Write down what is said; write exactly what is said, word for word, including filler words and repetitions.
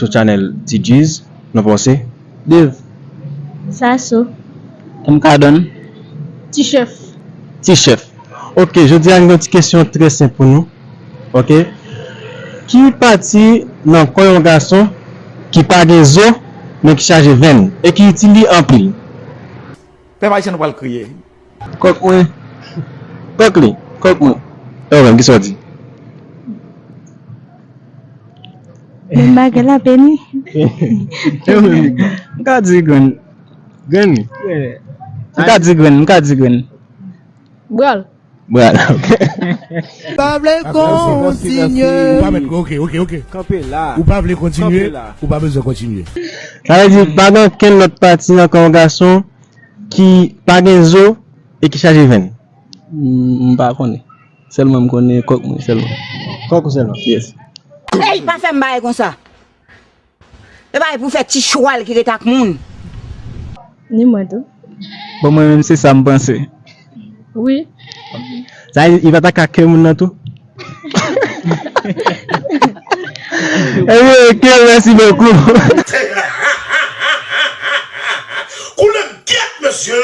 sou chanèl T G's. Nou panse? Dave. Saso. M ka donn. Ti chèf. Ti chèf. Ok, jodi a, nou gen yon ti kesyon trè senp pou nou. Ok? Ki pati nan kò yon gason ki pa gen zo, men ki chaje venn, e ki itil li anpil? Pèp ayisyen, nou pral kriye. Kòk mwen. Kòk li. Kòk mwen. E ou menm, kisa w di? Menm bagay la, Benny. E ou menm, Igor? M ka di grenn. Grenn li? Yeah. M ka di grenn, m ka di grenn. Bral. Bral, ok. Pa vle kontinye. Ou pa mèt, ok, ok, ok. Kanpe la. Ou pa vle kontinye, kanpe la. Ou pa bezwen kontinye. Sa vle di, pa gen okenn lòt pati nan kò yon gason ki pa gen zo e ki chaje venn? M, m pa konnen. Sèlman m konnen kòk mwen sèlman. Kòk ou sèlman? Yes. Ey, pa fè m bagay konsa. E bagay pou fè ti chwal ki ret ak moun. Ni mwen tou. Bon, mwen menm se sa m panse. Wi. Sa vle di, li pa ta ka kè moun nan tou? Ebyen, ok, mèsi bokou. Koulè gyèt, mesye!